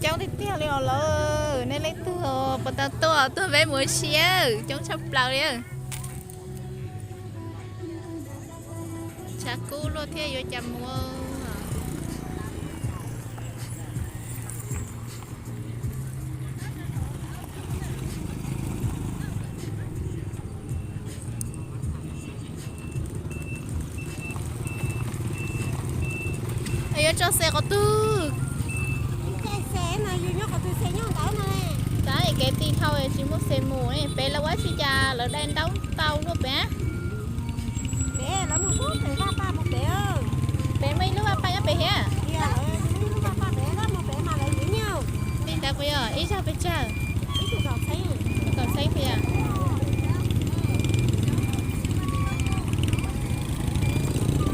Coob tiag tiag li os lawm, nej leej twg puas tau tuaj, tuaj peb mus ua si, coob tshaj plaws li. Tshav kub luaj thiab yuav cas mus. Yuav tso xe qhov twg? Tab kev ti dhau tsis muaj xe mus, pem lawv ua tsis cas lawv dai ntaub tau luaj pem. Pem muaj ib lub vaj paj nyob pem thiab. Li ntawd puas yog ib zaug pes tsawg? Kaum txheeb puas yog?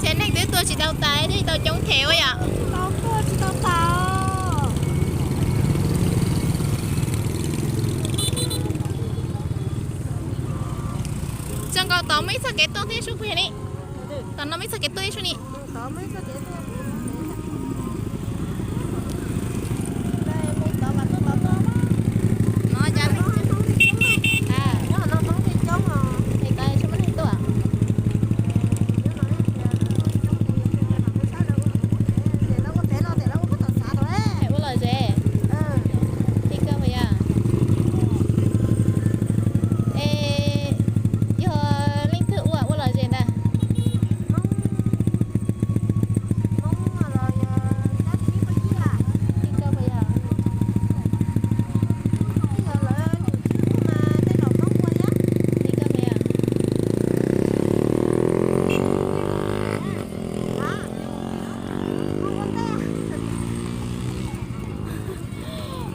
Ces neeg twb tuaj tsis tau tas thiab tau coob them ua yom. Txog nkaus tod muaj ib txoj kev tuaj thiab sub puas yog ni? Tom no muaj ib txoj kev tuaj thiab sub ni. Ua lom zem. Li koj puas yog? Es yog leej twg ua, ua lom zem ntag. Li koj puas yog? Li koj puas yog?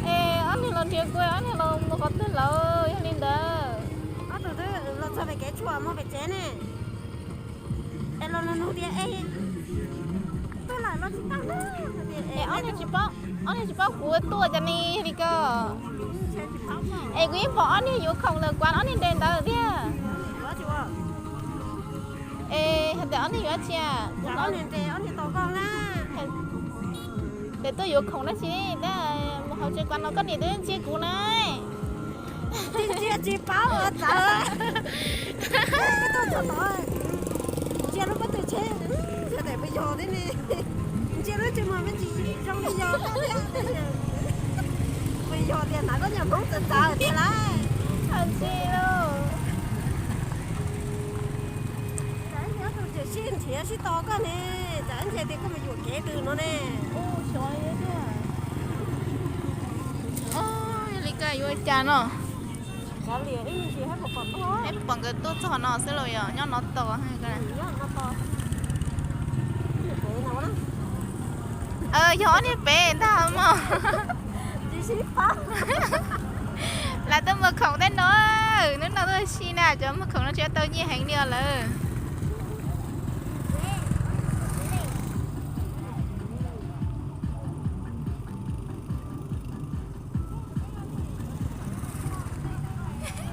Es ob niag los nrhiav kuv, ob niag los mus qhov twg lawm, yog li ntawd. Ob tug twb los txog pem kev tshuam mus pem tsev ne. Es los nug tias, es tuaj lawm los tsis tau na? Es ob niag tsis paub, ob niag tsis paub kuv tuaj cas ne, yog li ko. Es kuv yeej pom ob niag yuav khoom lawm, kuv ob niag nres ntawd tiag. Es hais tias ob niag yuav tsis, ces tuaj yuav khoom dab tsi, tab mus hauv tsev kuv no koj niam twb ntsia kuv na. Ntsia tsis paub ua txawv. Tuaj txog tod, ntsia lub pob tw tsheb, yog tias puas yog thiab ne. Ntsia lub tsev muag me ntsis zoo li yog thiab, puas yog tias hnav koj niag Hmoob txawv txawv thiab lauj. Tsis lauj. Tsam ib ntsis ob tug tseem sib nrhiav sib tos koj ne, tsam ib ntsis tias koj mus yuam kev twg no ne. Yog li koj yuav cas no? Pom nkawd tuaj txog no xwb los yog nyob no tos? Yog ob niag pem ntag mog. Lawv tuaj muag khoom tej no, hnub no tuaj ua si na, cov muag khoom no tsis tau nyiaj heev li os lawm.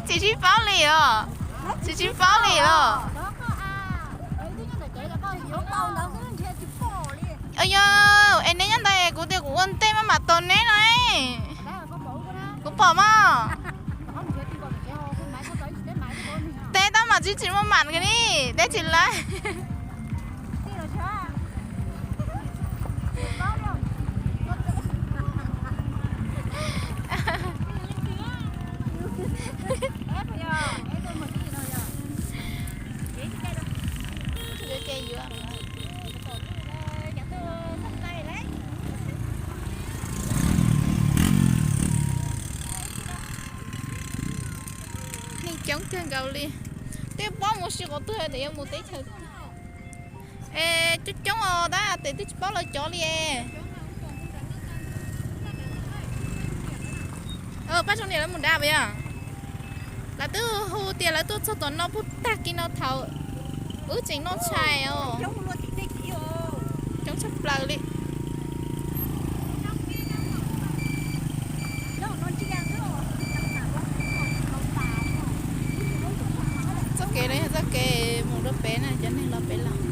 Tsis sib paub li os. Tsis sib paub li os. Yog, es neb nyob ntawd kuv tias kuv ua ntej maj mam tos neb no. Kuv pom mog. Teb tab mam tsis tsis muaj mam li, teb tsis lawv. Neeg coob kawg nkaus li. Twb paub mus si qhov twg tias yuav mus teb chaws. Es coob coob os, tab tes twb tsis paub lawv cov li. Pab zoo niam lawv mus nrad puas yog? Lawv twb hu tias lawv tuaj txog tom no puag tag kis no thaum wb tseem noj tshais os. Coob tshaj plaws li. Txoj kev no yog txoj kev mus rau pem na, cov neeg los pem lawm.